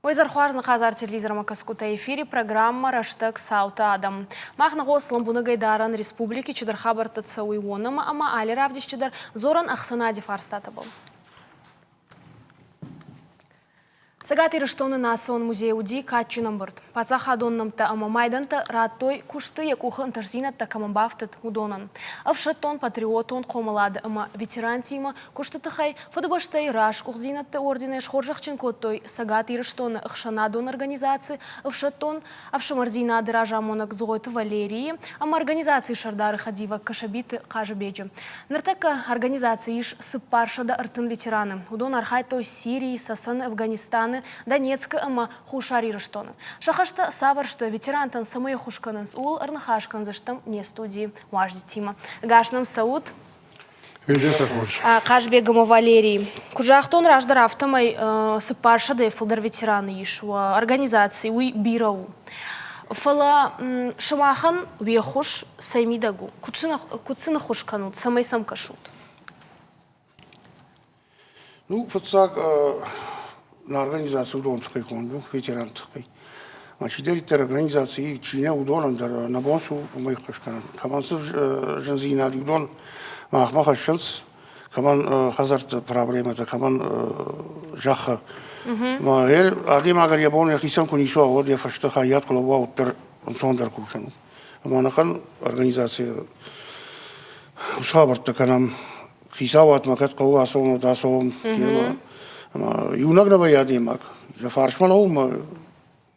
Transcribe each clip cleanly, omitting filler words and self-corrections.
Уой зӕрхуарз ныхазар телевизормӕ кӕсгутӕ эфири программӕ «Рӕстӕг цаутӕ адӕм». Мах ныгъос лӕмбунӕгӕй дарӕн республики чидӕр хабӕрттӕ цӕуй уонӕмӕ ӕма алли равдисти дӕр дзорӕн ӕхсӕнади фарстатӕбӕл. Цӕгат Ирыстоны национ музейы уыди кадджын ӕмбырд. Паддзахадон нӕмттӕ ӕмӕ майдантӕ радтой куысты йӕ къухы ӕнтыстдзинӕдтӕ кӕмӕн бафтыд, уыдонӕн. Ӕфсӕддон, патриотон хъомылады ӕмӕ ветерантимӕ куысты тыххӕй Фыдыбӕстӕйы рӕсугъддзинӕдты орденӕй схорзӕхджын кодтой Цӕгат Ирыстоны ӕхсӕнадон организаци ӕфсӕддон ӕфсымӕрдзинады разамонӕг Золойты Валерийы ӕмӕ организацийы сӕрдары хӕдивӕг Кӕсӕбиты Хъазыбеджы. Ныртӕккӕ организацийы ис 430 ветераны. Уыдон архайдтой Сирийы, Цӕцӕны, Афганистаны, Донецкы ӕмӕ Хуссар Ирыстоны. Сӕ хӕстӕ цавӕр сты, ветерантӕн цӕмӕй ӕххуыс кӕнынц, ууыл ӕрныхас кӕндзыстӕм не студийы уазджытимӕ. Ӕгас нӕм цӕут! Хъазбег ӕмӕ Валерий, куыд загътон раздӕр, афтӕмӕй 400-ӕй фылдӕр ветераны ис уӕ организацийы, уый бирӕ у. Фӕлӕ сымахӕн уе ххуыс цӕй мидӕг у? Куыд сын ӕххуыс кӕнут, цӕмӕй сӕм кӕсут? Ну, фыццаг нӕ организаци уыдон тыххӕй конд у, ветеранты тыххӕй. Ӕмӕ чидӕриддӕр организаци чи нӕ, уыдонӕн дӕр нӕ бон цы у, уымӕй ӕххуыс кӕнын. Кӕмӕн цы зындзинад, уыдон махмӕ хӕссынц, кӕмӕн хӕдзӕртты проблемӕтӕ, кӕмӕн зӕххы. Адӕймагӕн йӕ бон йӕхицӕн куы ницы уа, уӕд йӕ фӕстӕ хайад куы лӕууа, уӕддӕр ӕнцондӕр кусӕн у. Ӕмӕ ӕнӕхъӕн организаци уыцы хабӕрттӕ кӕнӕм. Хицауадмӕ кӕд хъӕуы ацӕуын, уӕд ацӕуӕм. Ӕмӕ иунӕг нӕ вӕййы адӕймаг. Йӕ фарсмӕ лӕууы ӕмӕ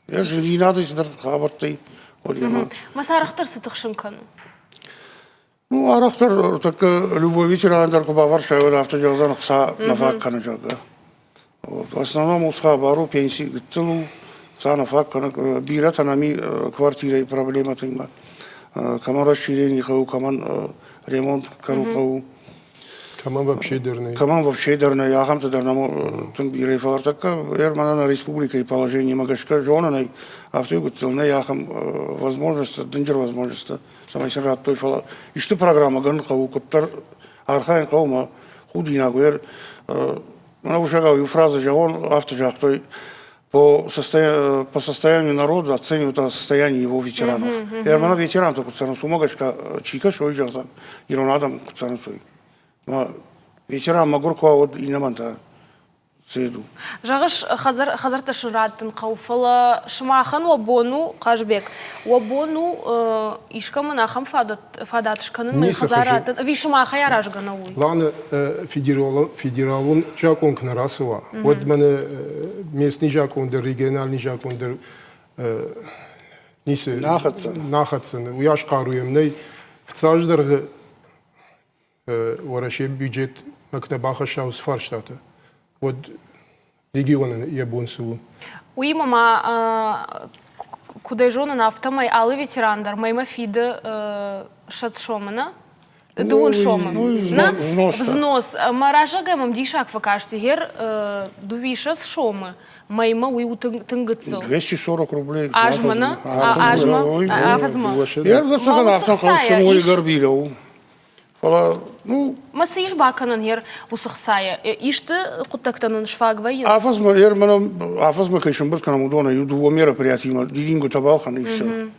йӕ зындзинадӕй цыдӕр хабӕрттӕй уӕд йемӕ. Мӕ сӕ арӕхдӕр цы тыхсын кӕны? Ну, арӕхдӕр тӕккӕ любой ветеран дӕр куы бафӕрсай, уӕд афтӕ зӕгъдзӕн, хца нӕ фаг кӕны, зӕгъгӕ. В основном ус хабар у, пенси гыццыл у, хца нӕ фаг кӕны. Бирӕтӕн ам и квартирӕйы проблемӕтимӕ. Кӕмӕн расширение хъӕуы, кӕмӕн ремонт кӕнын хъӕуы. Кӕмӕн вообще дӕр нӕй. Кӕмӕн вообще дӕр нӕй, ахӕмтӕ дӕр нӕм тынг бирӕ. Фӕлӕ ӕртӕккӕ мӕнӕ нӕ республикӕйы положениемӕ гӕсгӕ зонын ӕй, афтӕ гыццыл нӕй ахӕм возможностьтӕ, дынджыр возможностьтӕ, цӕмӕй сын радтой. Фӕлӕ исты программӕ гӕнӕн хъӕуы, куыддӕр архайын хъӕуы ӕмӕ худинаг у. Мӕнӕ усагау иу фразӕ зӕгъон, афтӕ загътой, по, состоя... по состоянию народа оценивают состояние его ветеранов. Я мӕнӕ ветерантӕ куыд цӕрынц, уымӕ гӕсгӕ чи кӕсы, уый зӕгъдзӕн, ирон адӕм куыд цӕрынц, уый. Ветеран мӕгуыр куы уа, уӕд иннӕмӕн та цеду. Зӕгъыс, хӕдзӕрттӕ сын раттын хъӕуы, фӕлӕ сымахӕн уӕ бон у, Хъазбег, уӕ бон у искӕмӕн ахӕм фадат скӕнын, мӕ хӕдзар раттын, ӕви сымахӕй аразгӕ нӕу уый? Ланы федералон закъон куы нӕ рацӕуа, уӕд мӕнӕ местный закъон дӕр, региональный закъон дӕр ницы нӕ хӕцдзӕн. Уыйас хъару йӕм нӕй. Фыццаджыдӕр Уӕрӕсе бюджетмӕ куы нӕ бахӕсса уыцы фарстатӕ, уӕд регионӕн йӕ бон цы у? Уыимӕ ма, куыд ӕй зонын, афтӕмӕй алы ветеран дӕр мӕймӕ фиды 20 сомы, нӕ? Дыууын сомы. Нӕ? Взнос. Мӕ раззагӕй мӕм диссаг фӕкасти, гъер дыууиссӕдз сомы мӕймӕ уый у тынг гыццыл. 240 рублей. Азмӕ, нӕ? Азмӕ? Афӕдзмӕ. Йе рдӕцӕгӕн афтӕ хъӕуы, уый ӕгӕр бирӕ у. Фӕлӕ, ну... Ма цы ис бакӕнӕн ер уыцы хцайӕ? Исты хъуыддӕгтӕ нын сфаг вӕййынц? Афӕдзмӕ, ер мӕнӕ афӕдзмӕ кӕй сӕмбырд кӕнӕм, уыдонӕй иу дыууӕ мероприятимӕ дидингуытӕ балхӕн и все.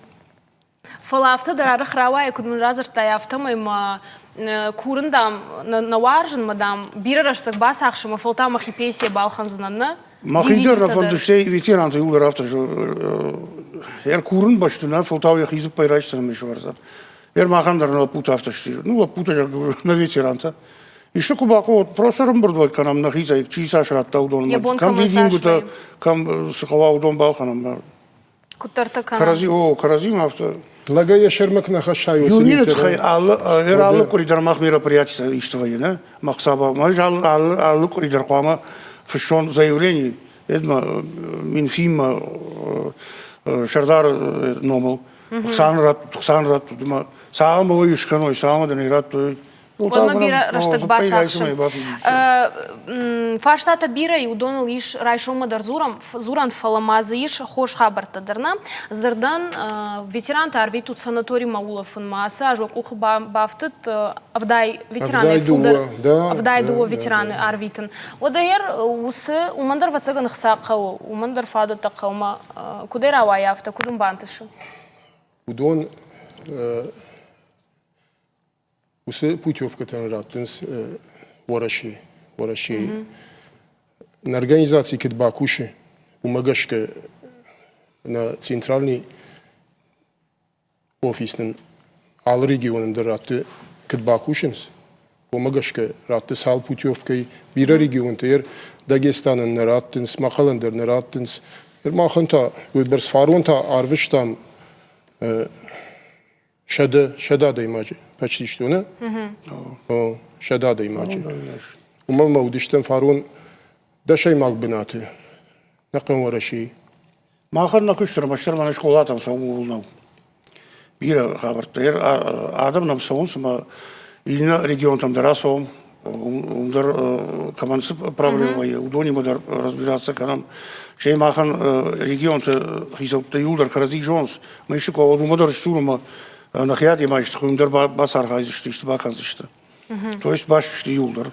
Фӕлӕ афтӕ дӕр арӕх рауайы, куыд мын радзырдтай, афтӕмӕй мӕ курын, дам, нӕ уарзын, мӕ, дам, бирӕ рӕстӕг бацахсы, мӕ фӕлтау мӕхи пенсийӕ балхӕндзынӕн, нӕ? Мӕхи дӕр нӕ фӕнды, стӕй ветеранты иуылдӕр афтӕ ӕркурын бӕсты нӕ, фӕлтау йӕхи дзыппӕй райсдзӕн ӕмӕ сӕвӕрдзӕн. Ер махӕн дӕр нӕ лӕппутӕ афтӕ сты. Ну, лӕппутӕ, нӕ ветерантӕ. Исты куы бахъӕуа, просто ӕрӕмбырд кӕнӕм нӕхицӕй, чи цас радта, уыдонмӕ. Кӕм дидингуытӕ, кӕм цы хъӕуа, уыдон балхӕнӕм. Куыддӕртӕ кӕнӕм. Кӕрӕдзи, о, кӕрӕдзимӕ афтӕ. Лӕгӕй йӕ сӕрмӕ куы нӕ хӕссай, уыцы Юниры тыххӕй алы, алы къуыри дӕр мах мероприятитӕ исты вӕййы, нӕ? Махсаба, ма алы, алы, алы къуыри дӕр хъуамӕ фыссон заявление, эдма Минфинмӕ сӕрдары номыл. Хсан раттут, хсан раттут, ӕмӕ цалынмӕ уый скӕной, цалынмӕ дын ӕй радтой. Уӕдмӕ бирӕ рӕстӕг бацахсы. Фарстатӕ бирӕ и, уыдоныл ис райсоммӕ дӕр дзурӕм, дзурӕн, фӕлӕ ма дзы ис хорз хабӕрттӕ дӕр нӕ. Дзырдӕн, ветерантӕ арвитут санаторимӕ улӕфынмӕ. Ацы аз уӕ къухы бафтыд 70 ветеранӕй фылдӕр, 72 ветераны арвитын. Уӕдӕ уыцы уымӕн дӕр ӕвӕццӕгӕн ӕхца хъӕуы, уымӕн дӕр фадӕттӕ хъӕуы ӕмӕ куыдӕй рауайа афтӕ, куыд уын бантысы? Уыдон Уыцы путевкӕтӕн раттынц Уӕрӕсе, Уӕрӕсейы. Нӕ организаци куыд бакусы, уымӕ гӕсгӕ нӕ центральный офис нын алы регионӕн дӕр ратты, куыд бакусынц, уымӕ гӕсгӕ ратты цал путевкӕйы. Бирӕ регионтӕ ер Дагестанӕн нӕ раттынц, Мӕхъӕлӕн дӕр нӕ раттынц. Махӕн та уыйбӕрц фарон та арвыстам 100 адӕймаджы почти что, нӕ? 100 адӕймаджы. Уымӕн ма уыдыстӕм фарон дӕсӕймаг бынаты ӕнӕхъӕн Уӕрӕсейы. Махӕн нӕ куыст ӕрмӕстдӕр мӕнӕ скъолатӕм цӕуын ууыл нӕу. Бирӕ хабӕрттӕ. Адӕм нӕм цӕуынц ӕмӕ иннӕ регионтӕм дӕр ацӕуӕм. Уым дӕр кӕмӕн цы проблемӕ вӕййы, уыдонимӕ дӕр разбираться кӕнӕм. Стӕй махӕн регионты хицӕуттӕ иууылдӕр кӕрӕдзи зонынц. Мӕ исты куы уӕд уымӕ дӕр сдзурын ӕмӕ нӕхи адӕмӕй исты уым дӕр бацархайдзысты, исты бакӕндзысты. То есть баст сты иууылдӕр.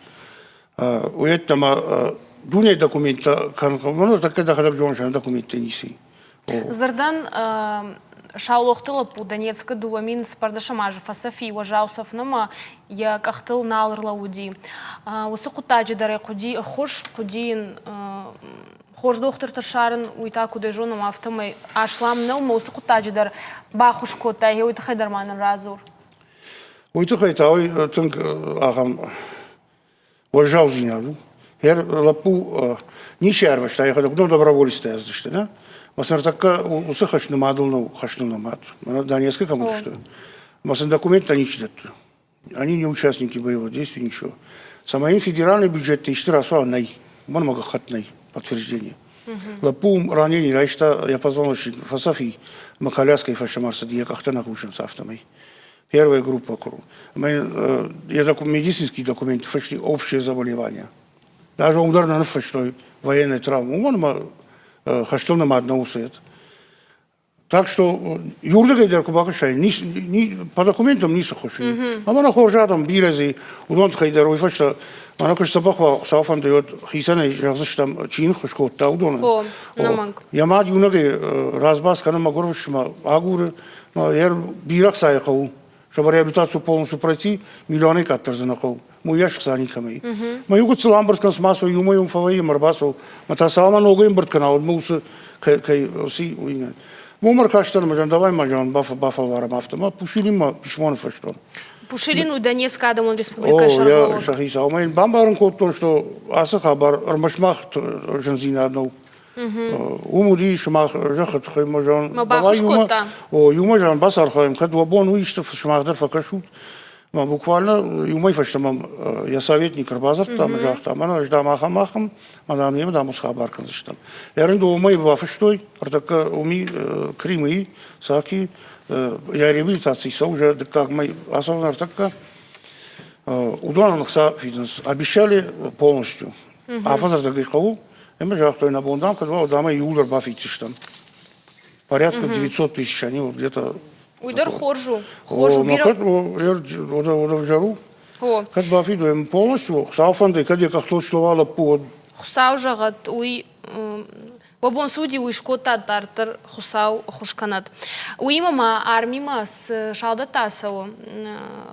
Уый йеддӕмӕ дунейы документтӕ кӕнын хъӕуы, тӕккӕ дӕхӕдӕг зоныс, ӕнӕ документтӕй ницы. Дзырдӕн, Саулохты лӕппу Донецкы 2014 азы фӕцӕф и уӕззау цӕф нӕма йӕ къӕхтыл нал ӕрлӕууыди. Уыцы хъуыддаджы дӕр ӕй хъуыди ӕххуыс, хъуыди йын хорз дохтырты ссарын, уый та, куыд ӕй зонӕм, афтӕмӕй аслам нӕу, ӕмӕ уыцы хъуыддаджы дӕр баххуыс кодта, гъе уый тыххӕй дӕр ма нын радзур. Уый тыххӕй та уый тынг ахӕм уӕззаудзинад у. Йӕ лӕппу ничи ӕрвыста, йӕхӕдӕг уыдон доброволецтӕ ӕздысты, нӕ? Мӕ сын ӕртӕккӕ уыцы хӕс нымадыл нӕу хӕсты нымад. Мӕнӕ Донецкы кӕм уыдысты, мӕ сын документтӕ ничи дӕтты. Они не участники боевых действий, ничего. Цӕмӕй им федеральный бюджетты исты рацуа нӕй. Уымӕн ӕмӕ гӕххӕтт нӕй подтверждение. Лӕппу ранение райста, йӕ позвоночник фӕцӕф и, ӕмӕ коляскӕйы фӕстӕмӕ ӕрцыди, йӕ къӕхтӕ нӕ кусынц, афтӕмӕй. Первая группа куру. Йӕ медицинский документ фысти общее заболевание. Даже уым дӕр нӕ ныффыстой военная травма. Уымӕн ӕмӕ хӕстыл нымад нӕ уыцы. Так что иуырдыгӕй дӕр куы бакӕсай, по документам ницы ххуыс и. Ӕмӕ нӕ хорз адӕм бирӕ дзы уыдон тыххӕй дӕр уый фӕстӕ мӕнӕ куы сдзӕбӕх уа, Хуыцау фӕнды, уӕд хицӕнӕй зӕгъдзыстӕм, чи йын ххуыс кодта, уыдонӕн. О, ӕнӕмӕнг. Йӕ мад иунӕгӕй разбас кӕны мӕгуыр ӕфсымӕр агуры, бирӕ хцайы хъӕуы, чтобы реабилитацию полностью пройти, миллионӕй къаддӕр дзы нӕ хъӕуы. Уыйас хца никӕмӕй. Мӕ иу гыццыл ӕмбырд кӕн, цыма иумӕ иум фӕвӕййӕм ӕрбацӕуы. Мӕ та цалынмӕ ногӕй ӕмбырд кӕна, уӕдмӕ уыцы кӕй кӕй уый нӕ. Уым ӕркастӕн ӕмӕ зӕгъын, давай ма зӕгъын, бафӕлварӕм афтӕ. Мӕ Пушилинмӕ писмо ныффыстон. Пушилин у Донецкы адӕмон республикӕйы сӕргълӕууӕг. О, сӕ хицау. Мӕ йын бамбарын кодтон, что ацы хабар ӕрмӕст мах зындзинад нӕу. Уым уыди сымах зӕххы тыххӕй мӕ зӕгъын, давай иумӕ, о, иумӕ зӕгъын, бацархайӕм, кӕд уӕ бон у исты, сымах дӕр фӕкӕсут. Мӕ буквально иумӕй фӕстӕмӕ йӕ советник ӕрбадзырдта ӕмӕ загъта, мӕнӕ ӕз дам ахӕм ахӕм, мӕ дам немӕ дам уыцы хабар кӕндзыстӕм. Ӕрындо уымӕй бафыстой, ӕртӕккӕ уыми Кримы Саки йӕ реабилитаци цӕуы уже дыккаг мӕй ацӕудзӕн ӕртӕккӕ. Уыдонӕн ӕхца фидынц. Обещали полностью. Афӕдзӕрдӕгӕй хъӕуы. Ӕмӕ загътой, нӕ бон дам кӕд уа, уӕд ӕмӕ иууылдӕр бафиддзыстӕм. Порядка 900 тысяч они вот где-то Уый дӕр хорз у. Хорз у бирӕ. Кӕд у. Кӕд бафидуем полностью, Хуыцау фӕнды, кӕд йӕ къӕхтыл слӕуа лӕппу, уӕд. Хуыцау зӕгъӕд, уый Уӕ бон цы уыди, уый скодтат дарддӕр, Хуыцау ӕххуыс кӕнӕд. Уыимӕ ма армимӕ цы салдӕттӕ ацӕуы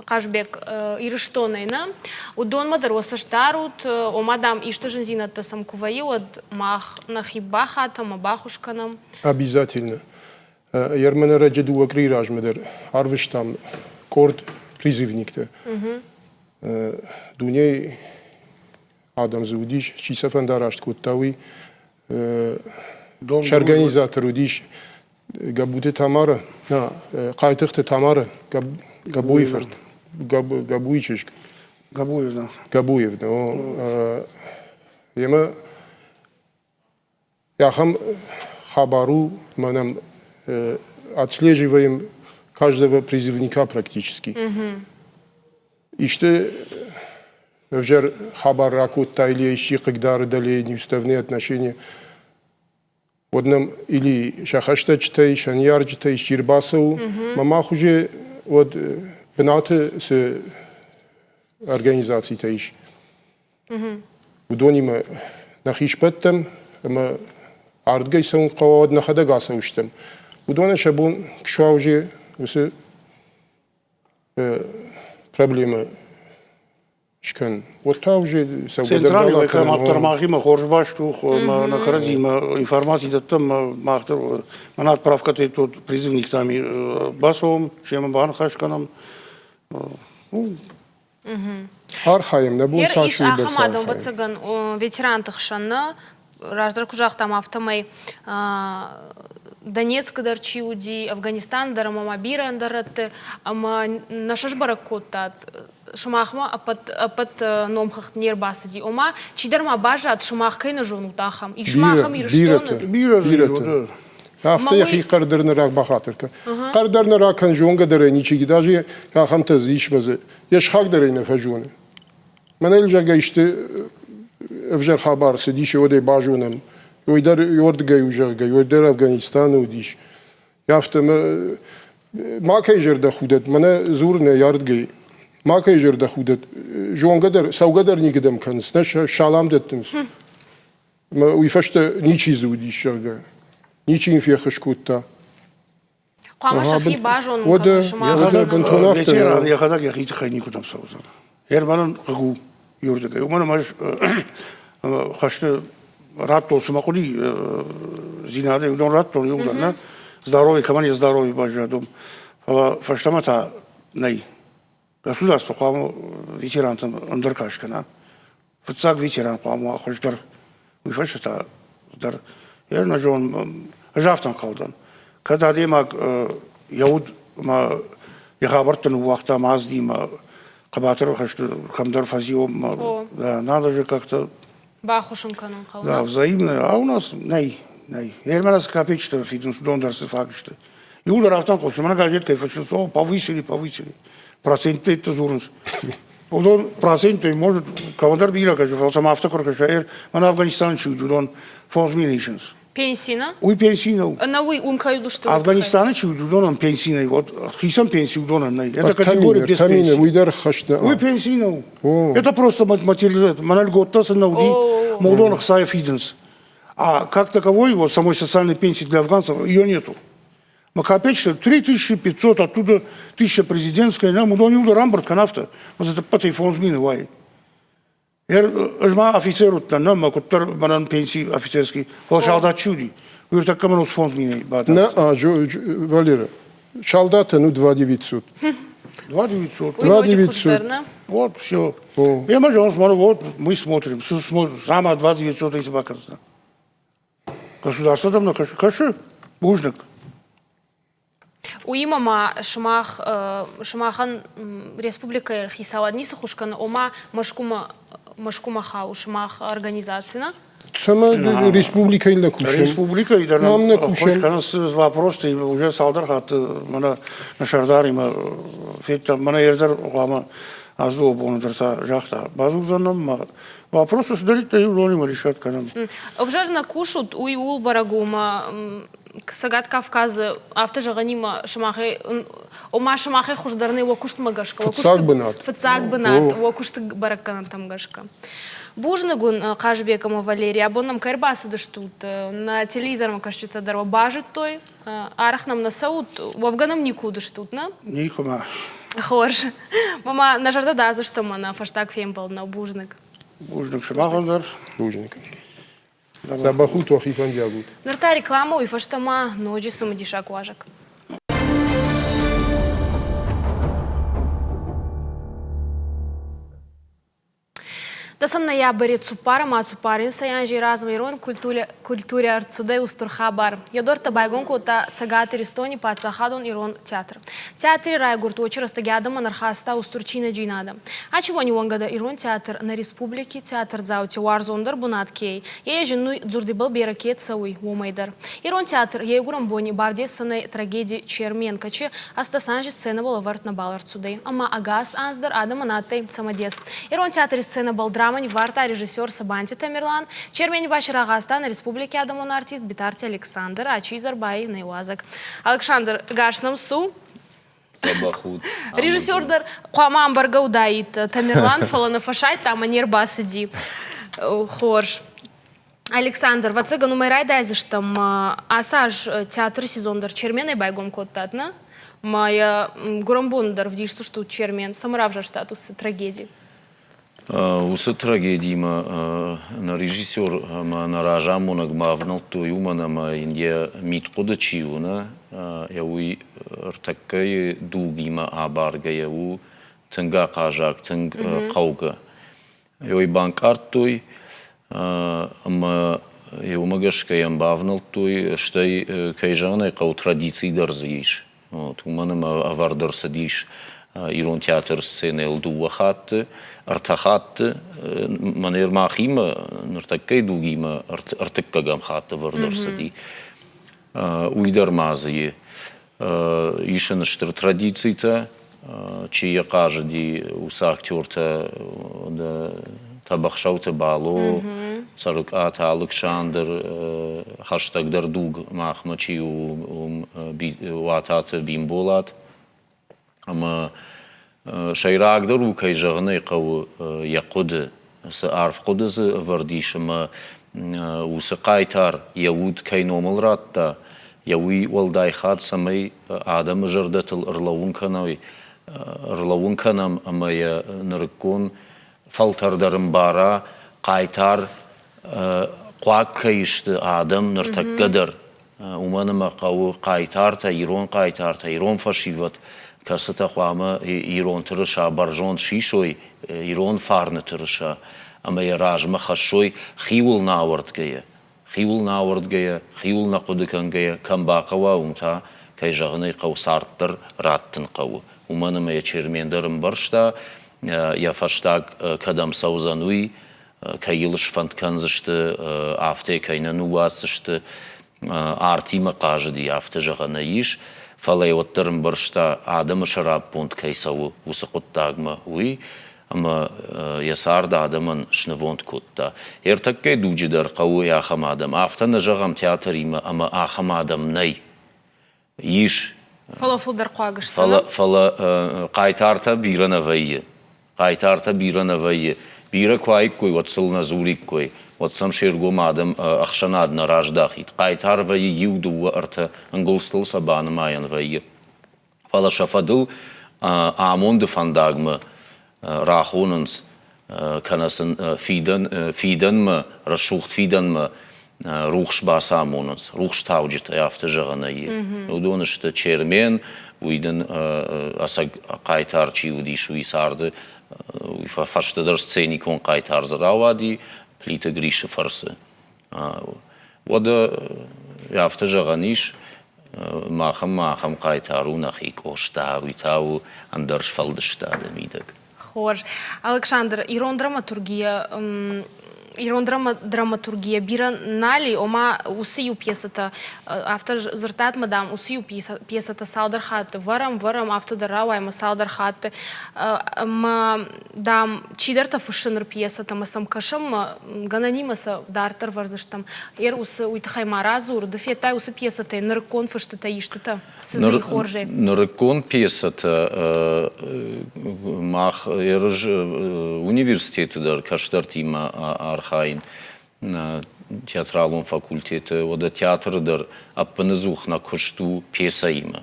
Хъазбег Ирыстонӕй, нӕ, уыдонмӕ дӕр уӕ цӕст дарут, ома, дам, исты зындзинӕдтӕ сӕм куы вӕййы, уӕд мах нӕхи бахатӕм ӕмӕ баххуыс кӕнӕм. Обязательно. Ермӕнӕрӕджы дыууӕ къуырийы размӕ дӕр арвыстам къорд призывникты. Дунейы адӕм дзы уыдис, чи сӕ фӕндараст кодта, уый. Сӕ организатор уыдис Габуты Тамара, Хъайтыхты Тамара, Габуйы фырт, Габуйы чызг. Габуевна. Габуевна, о. Емӕ ахӕм хабар у, мӕнӕн отслеживаем каждого призывника практически. Исты ӕвзӕр хабар ракодта или исчи хъыгдары дӕлейы неуставные отношения, уӕд нӕм или сӕ хӕстӕджытӕй, сӕ ныййарджытӕй исчи ӕрбацӕуы, мӕ мах уже уӕд бынаты цы организацитӕ ис, уыдонимӕ нӕхи сбӕттӕм ӕмӕ ардыгӕй цӕуын хъӕуа, уӕд нӕхӕдӕг ацӕуыстӕм. Уыдонӕн сӕ бон куы суа уже уыцы проблемӕ скӕн. Уӕд та уже Центральный военкомат махимӕ хорз баст у, нӕ кӕрӕдзимӕ информаци дӕттӕм, мах дӕр мӕнӕ отправкӕтӕй тут призывниктами бацӕуӕм, семӕ баныхас кӕнӕм. Архайӕм, нӕ бон цас ис ахӕм адӕм, ӕвӕццӕгӕн, ветеранты хсӕн нӕ, раздӕр куы загътам, афтӕмӕй Донецкы дӕр чи уыди, Афганистаны дӕр ӕмӕ ма бирӕ ӕндӕр рӕтты, ӕмӕ нӕ сӕсбӕрӕг кодтат, сымахмӕ ӕппӕт, ӕппӕт номхыгъд не рбацыди. Ома, чидӕр ма баззад, сымах кӕй нӕ зонут, ахӕм. Ис ма ахӕм Ирыстоны? Бирӕ, бирӕтӕ. Афтӕ йӕхи хъӕрдӕр нӕ бахатыр кӕн. Хъӕрдӕр нӕ ракӕн, зонгӕ дӕр ӕй ничи, даже ахӕмтӕ дзы ис мӕ дзы. Йе схаг дӕр ӕй нӕ фӕзоны. Мӕнӕ зӕгъгӕ исты ӕвзӕр хабар цыдис, уӕд ӕй базонӕм. Уый дӕр уырдыгӕй у, зӕгъгӕ, уый дӕр Афганистаны уыдис. Афтӕ макӕй зӕрдӕ худӕд, мӕнӕ дзурын ӕй ардыгӕй. Макӕй зӕрдӕ худӕд, зонгӕ дӕр, цӕугӕ дӕр никуыдӕм кӕнынц, нӕ салам дӕттынц. Уый фӕстӕ ничи дзы уыдис, зӕгъгӕ. Ничи йын феххуыс кодта. Хъуамӕ сӕхи базонын кӕной сымах. Бынтон афтӕ. Ветеран йӕхӕдӕг йӕхи тыххӕй никуыдӕм цӕудзӕн. Германӕн хъыг у иуырдыгӕй. Уымӕн ӕмӕ ӕз хӕсты радтон, цы мӕ хъуыди дзинадӕй, уыдон радтон иуылдӕр, нӕ? Здоровье, кӕмӕн йӕ здоровье баззад уым. Фӕлӕ фӕстӕмӕ та нӕй. Государство хъуамӕ ветерантӕн ӕндӕр каст кӕна. Фыццаг ветеран хъуамӕ уа хуыздӕр, уый фӕстӕ та дӕр. Йӕ нӕ зон, ӕз афтӕ ӕнхъӕл дӕн. Кӕд адӕймаг йӕ уд ӕмӕ йӕ хабӕрттӕ ныууагъта маздимӕ, хъӕбатыр хӕсты кӕмдӕр фӕзион, надо же как-то Баххуыс ын кӕнын хъӕуы. Да, взаимно. А у нас нӕй, нӕй. Ермӕ цы копеечтӕ фидынц, уыдон дӕр цы фаг сты. Иуылдӕр афтӕ ӕнхъӕл мӕнӕ газет кӕй фыссынц, о, повысили, повысили. Проценттӕ дзурынц. Уыдон проценттӕй, может, кӕмӕндӕр бирӕ кӕсы, фӕлӕ сӕм афтӕ куы ркӕса, мӕнӕ Афганистаны чи уыд, уыдон 5000 исынц. Пенси нӕ? Уый пенси нӕу. Ӕнӕ уый уым кӕй уыдысты? Афганистаны чи уыд, уыдонӕн пенси нӕй. Вот хицӕн пенси уыдонӕн нӕй. Это категория без пенсии. Уый дӕр хӕст нӕ. Уый пенси нӕу. Это просто материализация. Мӕнӕ льготтӕ сын нӕ уыди, уыдон ӕхцайӕ фидынц. А как таковой, вот самой социальной пенсии для афганцев, ее нету. Мы копеечка 3500, оттуда 1000 президентская, нам уыдон иуылдӕр ӕмбырд кӕн афтӕ. Вот это по 5000 уай. Ӕз ма офицер уыдтӕн, нӕ мӕ куыддӕр мӕнӕн пенси офицерский, фӕлӕ салдат чи уыди, уый ӕртӕккӕ мӕн ус 5000-ӕй бадӕт. Нӕ, Валера, салдатӕн у 2900. 2900. 2900. Вот, все. Я могу, он смотрю, вот мы смотрим, сама 2900 если бакаться. Государство там на кашу, кашу, бузныг. Уыимӕ ма сымах, сымахӕн республикӕйы хицауад ницы ххуыс кӕны, ома Мӕскуымӕ, Мӕскуымӕ хауы сымах организаци, нӕ? Цӕмӕ республикӕйы нӕ кусӕм? Республикӕйы дӕр нӕм ӕххуыс кӕнынц вопросты уже цалдӕр хатты мӕнӕ нӕ сӕрдаримӕ федтам, мӕнӕ ӕрдӕр хъуамӕ ацы дыууӕ боны дӕр та загъта, бадзурдзӕн нӕм Вопросы цыдӕриддӕр иу решать кӕнӕм. Ӕвзӕр нӕ кусут, уый ууыл бӕрӕг у, ӕмӕ Цӕгат Кавказы афтӕ зӕгъӕнимӕ сымахӕй, ома сымахӕй хуыздӕр нӕй уӕ куыстмӕ гӕсгӕ. Фыццаг бынат. Фыццаг бынат, уӕ куысты бӕрӕггӕнӕнтӕм гӕсгӕ. Бузныг уын, Хъазбег ӕмӕ Валерий, абон нӕм кӕй ӕрбацыдыстут, нӕ телевизормӕ кӕсджытӕ дӕр уӕ базыдтой. Арӕх нӕм нӕ цӕут, уӕвгӕ нӕм никуы уыдыстут, нӕ? Никуы ма. Хорз. Мама, нӕ зӕрдӕ дадзыстӕм мӕнӕ фӕстаг фембӕлд нӕу. Бузныг. Бузныг сымахӕн дӕр. Бузныг. Дзӕбӕх ут, уӕхи фӕндиаг ут. Ныр та реклама, уый фӕстӕ ма ноджы цымыдисаг уазӕг. Дӕсӕм ноябри цуппар ӕма цуппаринсӕй анзи размӕ ирон культурӕ ӕрцудӕй устур хабар. Е дуӕрттӕ байгон кодта Цӕгат Иристони паддзахадон ирон театр. Театри райгурд уочи рӕстӕги адӕмӕн ӕрхаста устур чинӕджийнадӕ. Ачи бони уӕнгӕ дӕр ирон театр нӕ республики театрдзаути уарзондӕр бунат ке ӕй, е зиннуй дзурдибӕл берӕ ке цӕуй, уомӕй дӕр. Ирон театр еугурӕн бони бавдесдзӕнӕй трагеди «Черменкачи», ӕстдӕс анзи сценӕбӕл ӕвӕрд нӕбал ӕрцудӕй, ӕма ӕгас анз дӕр адӕмӕн адтӕй цӕмӕдес. Ирон театри сценӕбӕл драма ниввардта режиссер Сабанти Тамерлан, Чермени ба рагъазта нӕ республики адӕмон артист Битарти Александр, ачи изӕрбай нӕ иуазӕг. Александр, ӕгас нӕм цу. Режиссер дӕр хъуамӕ ӕмбаргӕ уыдаид Тамерлан, фӕлӕ нӕ фӕсайдта ӕмӕ не рбацыди. Хорз. Александр, ӕвӕццӕгӕн, уымӕй райдайдзыстӕм. Ацы аз театры сезон дӕр Черменӕй байгом кодтат, нӕ? Ма йӕ гуырӕнбоны дӕр вдисдзыстут Чермен. Цӕмӕ равзӕрстат уыцы трагеди? Уыцы трагедимӕ нӕ режиссер ӕмӕ нӕ разамонӕгмӕ ӕвнӕлдтой, уымӕн ӕмӕ йын йӕ мидхъуыды чи у, нӕ, уый ӕртӕккӕйы дугимӕ абаргӕйӕ у тынг ахъазаг, тынг хъӕугӕ. Ой банкъардтой ӕмӕ уымӕ гӕсгӕ йӕм бавнӕлдтой, стӕй, кӕй зӕгъын ӕй хъӕуы, традици дӕр дзы ис. Вот, уымӕн ӕмӕ ӕвӕрд ӕрцыдис ирон театры сценӕйыл дыууӕ хатты, ӕртӕ хатты, мӕнӕ махимӕ, ныртӕккӕйы дугимӕ ӕртыккӕгӕм хатт ӕвӕрд ӕрцыди. Уый дӕр ма дзы и. Ис ын стыр традицитӕ, чи йӕ хъазыди, уыцы актертӕ Тӕбӕхсӕуты Бало, Цӕрыкъаты Алыксандр, хӕстӕгдӕр дуг махмӕ чи у, уым Уататы Бимболат. Ӕмӕ сӕйрагдӕр у, кӕй зӕгъын ӕй хъӕуы, йӕ хъуыды. Цы арф хъуыды дзы ӕвӕрд ис ӕмӕ уыцы хъайтар йӕ уд кӕй номыл радта, йӕ уый уӕлдай хатт цӕмӕй адӕмы зӕрдӕтыл ӕрлӕууын кӕной, ӕрлӕууын кӕнӕм ӕмӕ йӕ нырыккон фӕлтӕр дӕр ӕмбара, хъайтар хъуаг кӕй сты адӕм ныртӕккӕ дӕр. Уымӕн ӕмӕ хъӕуы хъайтартӕ, ирон хъайтартӕ, ирон фӕсивӕд, кӕцытӕ хъуамӕ ирон тырыса бӕрзонд сисой, ирон фарны тырыса ӕмӕ йӕ размӕ хӕссой хиуыл нӕ ауӕрдгӕйӕ. Хиуыл нӕ ауӕрдгӕйӕ, хиуыл нӕ хъуыды кӕнгӕйӕ, кӕм бахъӕуа, уым та, кӕй зӕгъын ӕй хъӕуы, цард дӕр раттын хъӕуы. Уымӕн ӕмӕ йӕ Чермен дӕр ӕмбӕрста, йӕ фӕстаг кӕдӕм цӕудзӕн, уый, кӕй йыл сфӕнд кӕндзысты, афтӕ кӕй нӕ ныууадздзысты. Артимӕ хъазыди, афтӕ зӕгъӕн ӕй ис, фӕлӕ йӕ уӕддӕр ӕмбӕрста, адӕмы сӕраппонд кӕй цӕуы уыцы хъуыддагмӕ, уый, ӕмӕ йӕ цард адӕмӕн снывонд кодта. Ӕртӕккӕйы дуджы дӕр хъӕуы ахӕм адӕм. Афтӕ нӕ зӕгъӕм театримӕ ӕмӕ ахӕм адӕм нӕй. Ис. Фӕлӕ фылдӕр хъуаг сты. Фӕлӕ, фӕлӕ хъайтартӕ бирӕ нӕ вӕййы. Хъайтартӕ бирӕ нӕ вӕййы. Бирӕ куы аиккой, уӕд сыл нӕ дзуриккой. Уӕд сӕм се ргом адӕм ӕхсӕнад нӕ раздахид. Хъайтар вӕййы иу, дыууӕ, ӕртӕ, ӕнгуылдзтыл сӕ банымайӕн вӕййы. Фӕлӕ сӕ фӕдыл амонды фӕндагмӕ рахонынц кӕнӕ сын фидӕн, фидӕнмӕ, рӕсугъд фидӕнмӕ рухс бацамонынц, рухс тауджытӕ, афтӕ зӕгъӕн ӕй. Уыдон сты Чермен, уый дын ӕцӕг хъайтар чи уыдис, уый царды уый фӕстӕдӕр сценикон хъайтар дзы рауади Плиты Грисы фӕрцы. Уӕдӕ афтӕ зӕгъӕн ис, махӕн ма ахӕм хъайтар у нӕхи Къоста, уый та у ӕндӕр сфӕлдыстады мидӕг. Хорз. Александр, ирон драматургия ирон драматургия бирӕ нал и, ома уыцы иу пьесӕтӕ, афтӕ дзырдтат ма, дам, уыцы иу пьесӕтӕ цалдӕр хатты вӕрӕм, вӕрӕм, афтӕ дӕр рауайы цалдӕр хатты. Ӕмӕ дам, чидӕртӕ фыссы ныр пьесӕтӕ ӕмӕ сӕм кӕсӕм, гӕнӕнимӕ сӕ дарддӕр вӕрдзыстӕм. Ер уыцы уый тыххӕй ма радзур, ды федтай уыцы пьесӕтӕй нырыккон фыстытӕ истытӕ? Цы дзы хорзӕй? Нырыккон пьесӕтӕ мах ерыз университеты дӕр кӕстӕртимӕ архайын театралон факультеты, уӕдӕ театры дӕр ӕппыныдзух нӕ куыст у пьесӕимӕ.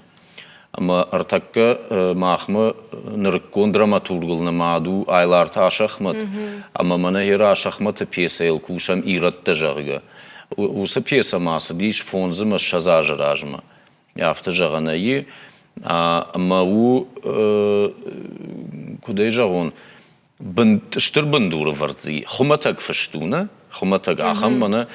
Ӕмӕ ӕртӕккӕ махмӕ нырыккон драматургыл нымад у Айларты Асӕхмӕт, ӕмӕ мӕнӕ Гера Асӕхмӕты пьесӕйыл кусӕм «Ирӕттӕ», зӕгъгӕ. Уыцы пьесӕ ма цыдис 25 азы размӕ. Афтӕ зӕгъӕн ӕй ӕмӕ у, куыд ӕй зӕгъон, Стыр бындуры вӕрд дзы хуымӕтӕг фыст у, нӕ? Хуымӕтӕг ахӕм мӕнӕ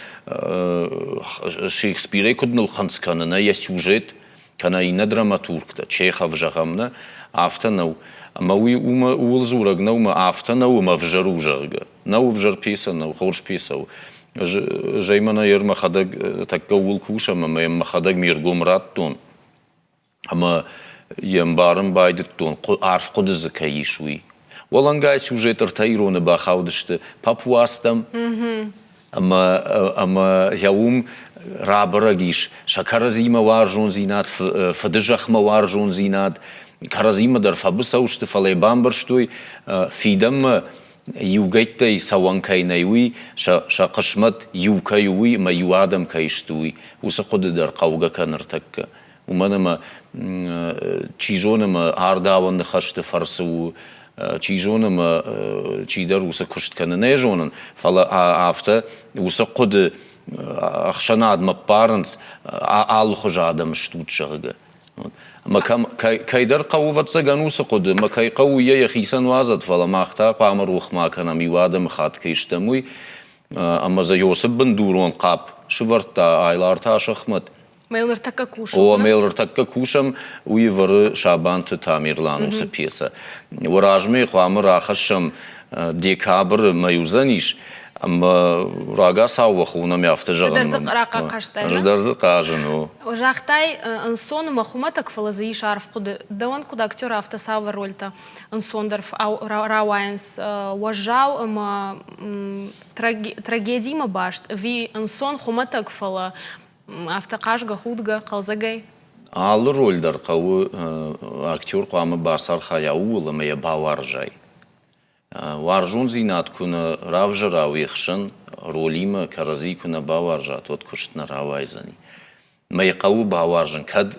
Шекспирӕй куыд нылхынцъ кӕны нӕ йӕ сюжет, кӕнӕ иннӕ драматургтӕ, Чехов зӕгъӕм, нӕ, афтӕ нӕу. Ӕмӕ уый уымӕ ууыл дзурӕг нӕу, ӕмӕ афтӕ нӕу, ӕмӕ ӕвзӕр у, зӕгъгӕ. Нӕу ӕвзӕр пьесӕ нӕу, хорз пьесӕ у. Ӕз ӕй мӕнӕ ер мӕхӕдӕг тӕккӕ ууыл кусӕм ӕмӕ йӕм мӕхӕдӕг ме ргом радтон. Ӕмӕ йӕ ӕмбарын байдыдтон, арф хъуыды дзы кӕй ис, уый. Уӕлӕнгай сюжет ӕртӕ ироны бахаудысты папуастӕм, ӕмӕ, ӕмӕ йӕ уым рабӕрӕг ис сӕ кӕрӕдзимӕ уарзондзинад, фыдызӕхмӕ уарзондзинад, кӕрӕдзимӕ дӕр фӕбыцӕу сты, фӕлӕ йӕ бамбӕрстой, фидӕнмӕ иугӕйттӕй цӕуӕн кӕй нӕй, уый, сӕ, сӕ хъысмӕт иу кӕй у, уый ӕмӕ иу адӕм кӕй сты, уый. Уыцы хъуыды дӕр хъӕугӕ кӕны ныртӕккӕ. Уымӕн ӕмӕ, чи зоны, ӕмӕ ардауӕн ныхӕсты фӕрцы у, чи зоны, ӕмӕ чидӕр уыцы куыст кӕны, нӕ зонын, фӕлӕ афтӕ уыцы хъуыды ӕхсӕнадмӕ ппарынц, алыхуызы адӕм стут, зӕгъгӕ. Ӕмӕ кӕм, кӕйдӕр хъӕуы, ӕвӕццӕгӕн, уыцы хъуыды, ӕмӕ кӕй хъӕуы, йӕ йӕхицӕн уадзӕд, фӕлӕ мах та хъуамӕ рох ма кӕнӕм, иу адӕмыхатт кӕй стӕм, уый. Ӕмӕ дзы Иосиф бындурон хъапп сывӕрдта Айларты Асӕхмӕт. Мӕ ныртӕккӕ кусӕм. О, мӕ ныртӕккӕ кусӕм, уый ӕвӕры Сабанты Тамерлан уыцы пьесӕ. Уӕ размӕ хъуамӕ рахӕссӕм декабры мӕй уыдзӕнис, ӕмӕ рагацау уӕ хонӕм афтӕ зӕгъын. Ды дӕр дзы рахъахъхъӕстай, Ӕз дӕр дзы хъазын, о. Загътай, ӕнцон ӕмӕ хуымӕтӕг, фӕлӕ дзы ис арф хъуыды. Дӕуӕн куыд актер, афтӕ цавӕр рольтӕ ӕнцондӕр рауайынц уӕззау ӕмӕ трагедиимӕ баст ӕви ӕнцон хуымӕтӕг, фӕлӕ афтӕ хъазгӕ, худгӕ, хъӕлдзӕгӕй? Алы роль дӕр хъӕуы, актер хъуамӕ бацархайа ууыл ӕмӕ йӕ бауарзай. Уарзондзинад куы нӕ равзӕра уе хсӕн, ролимӕ кӕрӕдзи куы нӕ бауарзат, уӕд куыст нӕ рауайдзӕни. Мӕ хъӕуы бауарзын, кӕд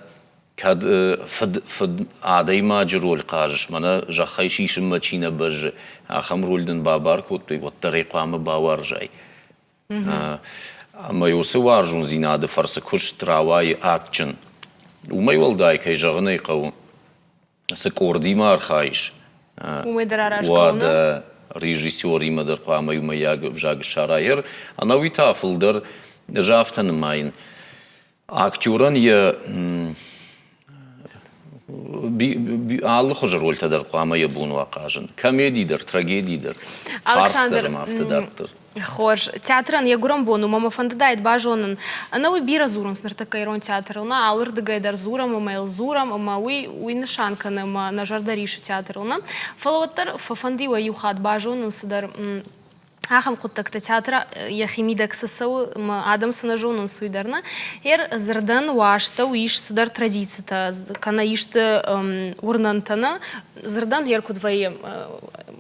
кӕд фыд, фыд адӕймаджы роль хъазыс, мӕнӕ зӕххӕй сисынмӕ чи нӕ бӕззы, ахӕм роль дын бабар кодтой, уӕддӕр ӕй хъуамӕ бауарзай. Ӕмӕ уыцы уарзондзинады фӕрцы куыст рауайы адджын. Уымӕй уӕлдай, кӕй зӕгъын ӕй хъӕуы, цы къордимӕ архайыс, уымӕй дӕр аразгӕ уӕдӕ режиссеримӕ дӕр хъуамӕ иумӕйаг ӕвзаг ссарай. Ӕнӕуи та фылдӕр ӕз афтӕ нымайын, Актерӕн йӕ алы хуызы рольтӕ дӕр хъуамӕ йӕ бон уа хъазын. Комеди дӕр, трагеди дӕр, фарс дӕр ӕмӕ афтӕ дарддӕр. Хорз. Театрӕн йӕ гуырӕн бон у, мӕ фӕндыдаид базонын. Ӕнӕуый бирӕ дзурынц ныртӕккӕ ирон театрыл. Нӕ алырдыгӕй дӕр дзурӕм ӕмӕ йыл дзурӕм, ӕмӕ уый уый нысан кӕны ӕмӕ нӕ зӕрдӕ рисы театрыл. Нӕ? Фӕлӕ уӕддӕр фӕфӕнды иу хатт базонын цыдӕр ахӕм хъуыддӕгтӕ театры йӕхимидӕг цы цӕуы ӕмӕ адӕм цы нӕ зонынц, уый дӕр нӕ. Ер дзырдӕн уастӕу ис цыдӕр традицитӕ кӕнӕ исты уырнӕнтӕ нӕ. Дзырдӕн ер куыд вӕййы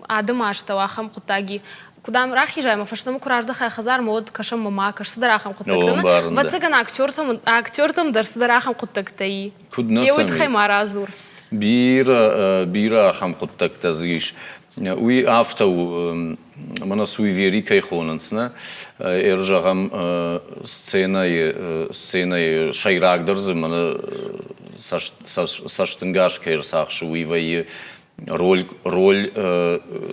адӕмы астӕу ахӕм хъуыддаги куыд ам рахизай ӕмӕ фӕстӕмӕ куы раздӕхай хӕдзармӕ, уӕд кӕсӕм ма ма кӕс, цыдӕр ахӕм хъуыддӕгтӕ нӕ. Ӕвӕццӕгӕн, актертӕм, актертӕм дӕр цыдӕр ахӕм хъуыддӕгтӕ и. Куыд нӕ Йе уый тыххӕй ма радзур. Бирӕ, бирӕ ахӕм хъуыддӕгтӕ дзы ис. Уый афтӕ у, мӕнӕ суевери кӕй хонынц, нӕ? Ӕр зӕгъӕм, сценӕйы, сценӕйы сӕйрагдӕр дзы мӕнӕ цӕстынгас кӕй ӕрцахсы, уый вӕййы роль, роль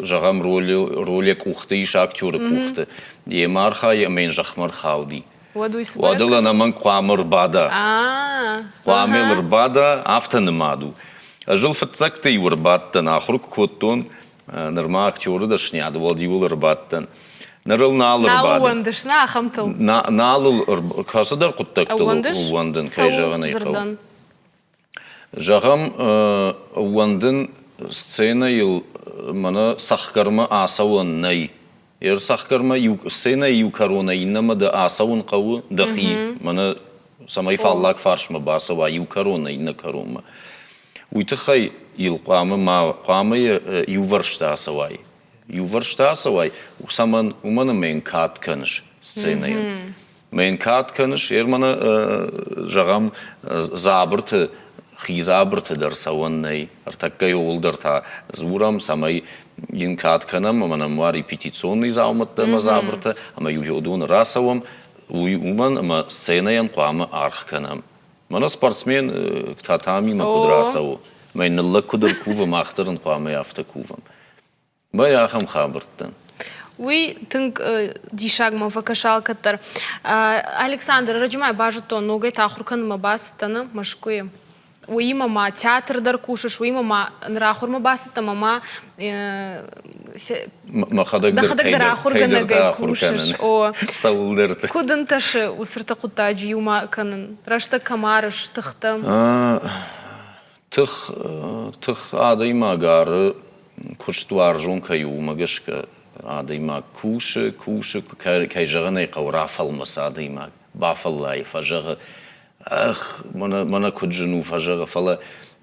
зӕгъӕм, роль, роль йӕ къухты ис, актеры къухты. Йемӕ архайы ӕмӕ йын зӕхмӕ ӕрхауди. Уӕд уый цы Уӕд ыл ӕнӕмӕнг хъуамӕ ӕрбада. Хъуамӕ йыл ӕрбада, афтӕ нымад у. Ӕз ыл фыццӕгты иу ӕрбадтӕн, ахуыр куы кодтон, нырма актеры дӕсныйады, уӕд иуыл ӕрбадтӕн. Ныр ыл нал ӕрбадын. Нал ӕууӕндыс, нӕ ахӕмтыл? Нал ыл, кӕцыдӕр хъуыддӕгтыл ӕууӕндын, кӕй зӕгъын ӕй хъӕуы. Зӕгъӕм, ӕууӕндын сценӕйыл мӕнӕ цӕхгӕрмӕ ацӕуӕн нӕй. Ӕрцӕхгӕрмӕ иу сценӕйы иу кӕронӕй иннӕмӕ дӕ ацӕуын хъӕуы дӕхи, мӕнӕ цӕмӕй фаллаг фарсмӕ бацӕуа иу кӕронӕй иннӕ кӕронмӕ. Уый тыххӕй йыл хъуамӕ ма хъуамӕ иувӕрсты ацӕуай. Иувӕрсты ацӕуай, цӕмӕн? Уымӕн ӕмӕ йын кад кӕныс сценӕйӕн. Мӕн кад кӕныс, Ерманы, зӕгъӕм, дзабырты, хи дзабырты дӕр цӕуӕн нӕй. Ӕртӕккӕ ууыл дӕр та дзурӕм, цӕмӕй йын кад кӕнӕм ӕмӕ нӕм уа репетиционный дзаумӕттӕ ӕмӕ дзабыртӕ, ӕмӕ иу уыдоны рацӕуӕм, уый уымӕн, ӕмӕ сценӕйӕн хъуамӕ аргъ кӕнӕм. Мӕнӕ спортсмен татамимӕ куыд рацӕуы, мӕ ныллӕг куыд ӕркувы, мах дӕр ын хъуамӕ афтӕ кувӕм. Бай ахӕм хабӕрттӕ. Уый тынг диссаг мӕм фӕкӕсы алкӕддӕр. Александр, ӕрӕджы ма базыдтон, ногӕй та ахуыр кӕнынмӕ бацыдтӕн Мӕскуыйы. Уыимӕ ма театр дӕр кусыс, уыимӕ ма ныр ахуырмӕ бацыдтӕ ӕмӕ ма мӕхӕдӕг дӕр ахуыргӕнӕгӕй кусыс. О, цӕуылдӕрты. Куыд ӕнтысы уыцы хъуыддаджы иумӕ кӕнын? Рӕстӕг кӕм арыс, тыхтӕ? Тых, тых адӕймаг ары, куыст уарзон кӕй у, уымӕ гӕсгӕ адӕймаг кусы, кусы, кӕй зӕгъын ӕй хъӕуы, рафӕлмӕцы адӕймаг, бафӕллайы, фӕзӕгъы, ӕх, мӕнӕ, мӕнӕ куыд зын у, фӕзӕгъы, фӕлӕ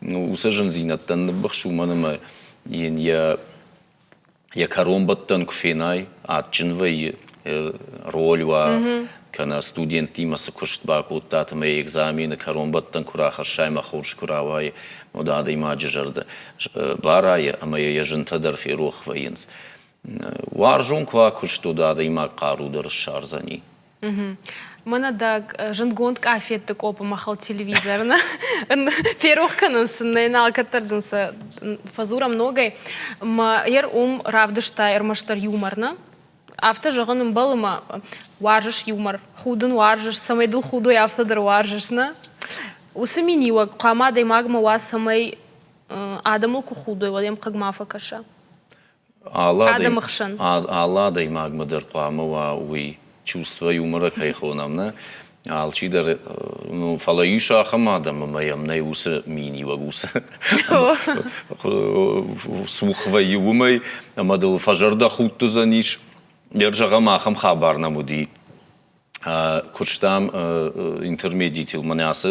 уыцы зындзинӕдтӕн ныббыхс, уымӕн ӕмӕ йын йӕ йӕ кӕронбӕттӕн куы фенай, адджын вӕййы роль уа, кӕнӕ студенттимӕ цы куыст бакодтат ӕмӕ экзамены кӕронбӕттӕн куы рахӕссай ӕмӕ хорз куы рауайы, уӕд адӕймаджы зӕрдӕ барайы ӕмӕ йӕ зынтӕ дӕр ферох вӕййынц. Уарзон куы уа куыст, уӕд адӕймаг хъару дӕр ссардзӕни. Мӕнӕ дӕ зындгонд къафетты къоппы махыл телевизор ферох кӕнын сын нӕй, алкӕддӕр дын сӕ фӕдзурӕм ногӕй. Мӕ ер уым равдыста ӕрмӕстдӕр юмор, нӕ? Афтӕ зӕгъын ӕмбӕлы мӕ уарзыс юмор, худын уарзыс, цӕмӕй дыл худой, афтӕ дӕр уарзыс, нӕ? Уыцы миниуӕг хъуамӕ адӕймагмӕ уа, цӕмӕй адӕмыл куы худой, уӕд ӕм хъыг ма фӕкӕса. Адӕмы хсӕн. Алы адӕймагмӕ дӕр хъуамӕ уа уый чувство юмора кӕй хонӕм, нӕ? Алчидӕр, ну, фӕлӕ ис ахӕм адӕм, ӕмӕ йӕм нӕй уыцы миниуӕг, уыцы цух вӕййы уымӕй, ӕмӕ дыл фӕзӕрдӕхудт уыдзӕнис. Йӕ зӕгъӕм, ахӕм хабар нӕм уыди. Куыстам интермедитыл, мӕнӕ ацы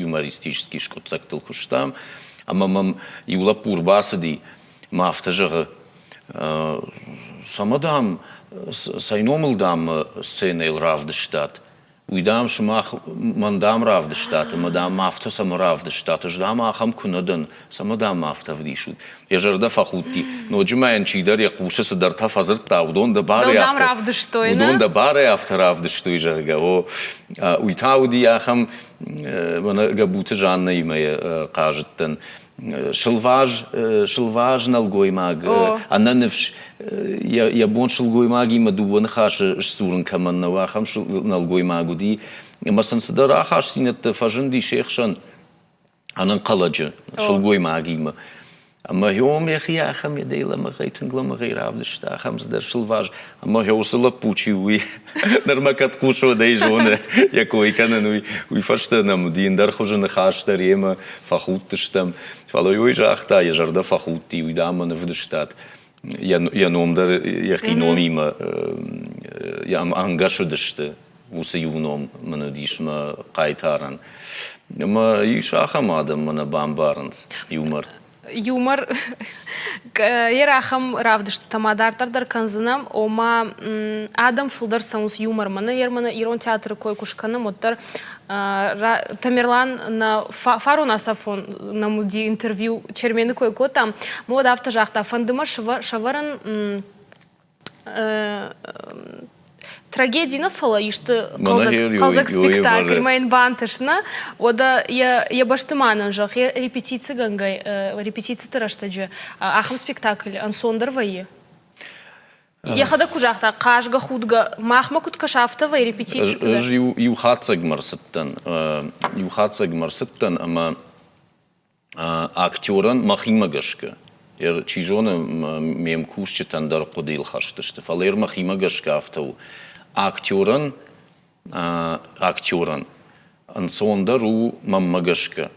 юмористический скъуыддзӕгтыл куыстам, ӕмӕ мӕм иу лӕппу ӕрбацыди, мӕ афтӕ зӕгъы, цӕмӕ, дам, цӕй номыл, дам, сценӕйыл равдыстат, уый, дам, сымах мӕн, дам, равдыстат, ӕмӕ, дам, афтӕ цӕмӕ равдыстат, ӕз, дам, ахӕм куы нӕ дӕн, Цӕмӕ дам афтӕ ӕвдисут? Йӕ зӕрдӕ фӕхудти. Ноджы ма йын чидӕр йӕ хъусы цыдӕртӕ фӕдзырдта, уыдон дӕ барӕй афтӕ равдыстой, уыдон дӕ барӕй афтӕ равдыстой, зӕгъгӕ. О, уый та уыди ахӕм, мӕнӕ Гӕбуты Жаннӕимӕ хъазыдтӕн. Сылваз, сылваз нӕлгоймаг, ӕнӕныфс, йӕ бон сылгоймагимӕ дыууӕ ныхасы сдзурын кӕмӕн нӕу, ахӕм нӕлгоймаг уыди. Ӕмӕ сын цыдӕр ахастдзинӕдтӕ фӕзынди се хсӕн. ӕнӕнхъӕлӕджы сылгоймагимӕ. Ӕмӕ йом йӕхи ахӕм йедӕй лӕмӕгъӕй, тынг лӕмӕгъӕй равдыста, ахӕм цыдӕр сылваз. Ӕмӕ уыцы лӕппу чи у, уый нырмӕ кӕд хъус уӕдӕй зоны йӕ кой кӕнын, уый, уый фӕстӕ нӕм уыди ӕндӕр хуызы ныхас дӕр йемӕ, фӕхудтыстӕм. Фӕлӕ уый загъта, йӕ зӕрдӕ фӕхудти, уый дам мӕ нывдыстат. Йӕ ном дӕр йӕхи номимӕ ӕнгӕс уыдысты. Уыцы иу ном мын уыдис мӕ хъайтарӕн. Ӕмӕ ис ахӕм адӕм, мӕ нӕ бамбарынц юмор. Юмор йӕ ахӕм равдыстытӕ ма дарддӕр дӕр кӕндзынӕм, ома адӕм фылдӕр цӕуынц юмормӕ. Нӕ ермӕ ирон театры кой куы скӕнӕм, уӕддӕр Тамерлан нӕ фарон ацафон нӕм уыди интервью Чермены кой кодтам. Уӕд афтӕ загъта, фӕнды мӕ сӕвӕрын трагеди нӕ, фӕлӕ исты хъӕлдзӕг спектакль мӕ йын бантыст, нӕ? Уӕдӕ йӕ бӕсты ма нын зӕгъ, репетицигӕнгӕ, репетициты рӕстӕджы ахӕм спектакль ӕнцондӕр вӕййы? Йӕхӕдӕг куы загъта, хъазгӕ-худгӕ, махмӕ куыд кӕса, афтӕ вӕййы репетициты дӕр? Ӕз иу хатдзӕгмӕ рцыдтӕн, иу хатдзӕгмӕ рцыдтӕн ӕмӕ Актерӕн мӕхимӕ гӕсгӕ, чи зоны, ме мкусджытӕн дӕр хъуыдыйыл хӕст сты, фӕлӕ мӕхимӕ гӕсгӕ афтӕ у. Актерӕн, актерӕн ӕнцондӕр у, мӕнмӕ гӕсгӕ,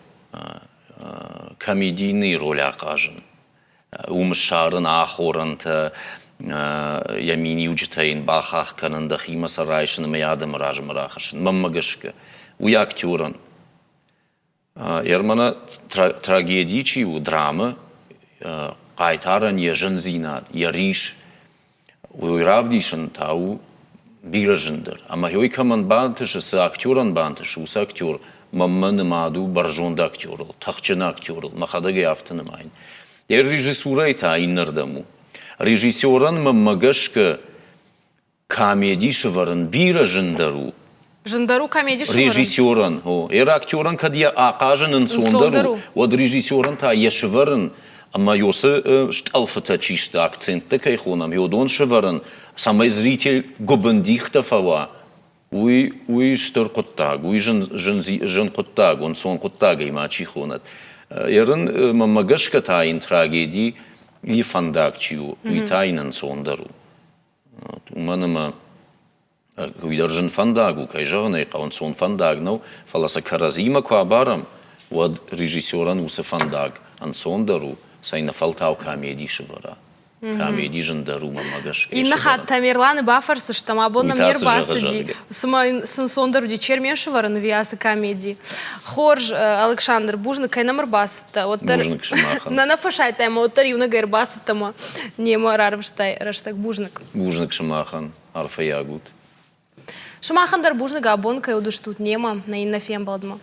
комедийный роль ахъазын. Уым ссарын ахорӕнтӕ, йӕ миниуджытӕ йын бахахх кӕнын, дӕхимӕ сӕ райсын ӕмӕ йӕ адӕмы размӕ рахӕссын. Мӕнмӕ гӕсгӕ, уый актерӕн Ерманы трагеди чи у, драмы, хъайтарӕн йӕ зындзинад, йӕ рис, уый равдисын та у бирӕ зындӕр. Ӕмӕ уый кӕмӕн бантысы, цы актерӕн бантысы, уыцы актер мӕнмӕ нымад у бӕрзонд актерыл, тыхджын актерыл, мӕхӕдӕг ӕй афтӕ нымайын. Йӕ режиссурӕйы та иннӕрдӕм у. Режиссерӕн мӕнмӕ гӕсгӕ Комеди сӕвӕрын бирӕ зындӕр у. Зындӕр у комеди сӕвӕрын? Режиссерӕн, о. Йӕ актерӕн кӕд йӕ ахъазын ӕнцондӕр у, уӕд режиссерӕн та йӕ сӕвӕрын Ӕмӕ уыцы стъӕлфытӕ чи сты, акценттӕ кӕй хонӕм, уыдон сӕвӕрын, цӕмӕй зритель гуыбындихтӕ фӕуа, уый, уый стыр хъуыддаг, уый зын, зын, зын хъуыддаг, ӕнцон хъуыддагӕй мачи хонӕд. Ерын, мӕнмӕ гӕсгӕ та йын трагеди йы фӕндаг чи у, уый та йын ӕнцондӕр у. Уымӕн ӕмӕ уый дӕр зын фӕндаг у, кӕй зӕгъын ӕй хъӕуы, ӕнцон фӕндаг нӕу, фӕлӕ сӕ кӕрӕдзимӕ куы абарӕм, уӕд режиссерӕн уыцы фӕндаг ӕнцондӕр у, цӕйнӕфӕлтау комеди сывӕра. Комеди зындӕр у, мӕнмӕ гӕсгӕ. Иннӕ хатт Тамерланы бафӕрсыстӕм, абон нӕм не рбацыди. Цыма сын цондӕр уыди Чермен сывӕрын ӕви ацы комеди. Хорз, Александр, бузныг, кӕй нӕм ӕрбацыдтӕ. Уӕддӕр Бузныг сымахӕн. Нӕ нӕ фӕсайдтай ӕмӕ уӕддӕр иунӕгӕй ӕрбацыдтӕ ӕмӕ немӕ рарвыстай рӕстӕг. Бузныг. Бузныг сымахӕн. Арфӕйаг ут. Сымахӕн дӕр бузныг абон кӕй уыдыстут немӕ нӕ иннӕ фембӕлдмӕ.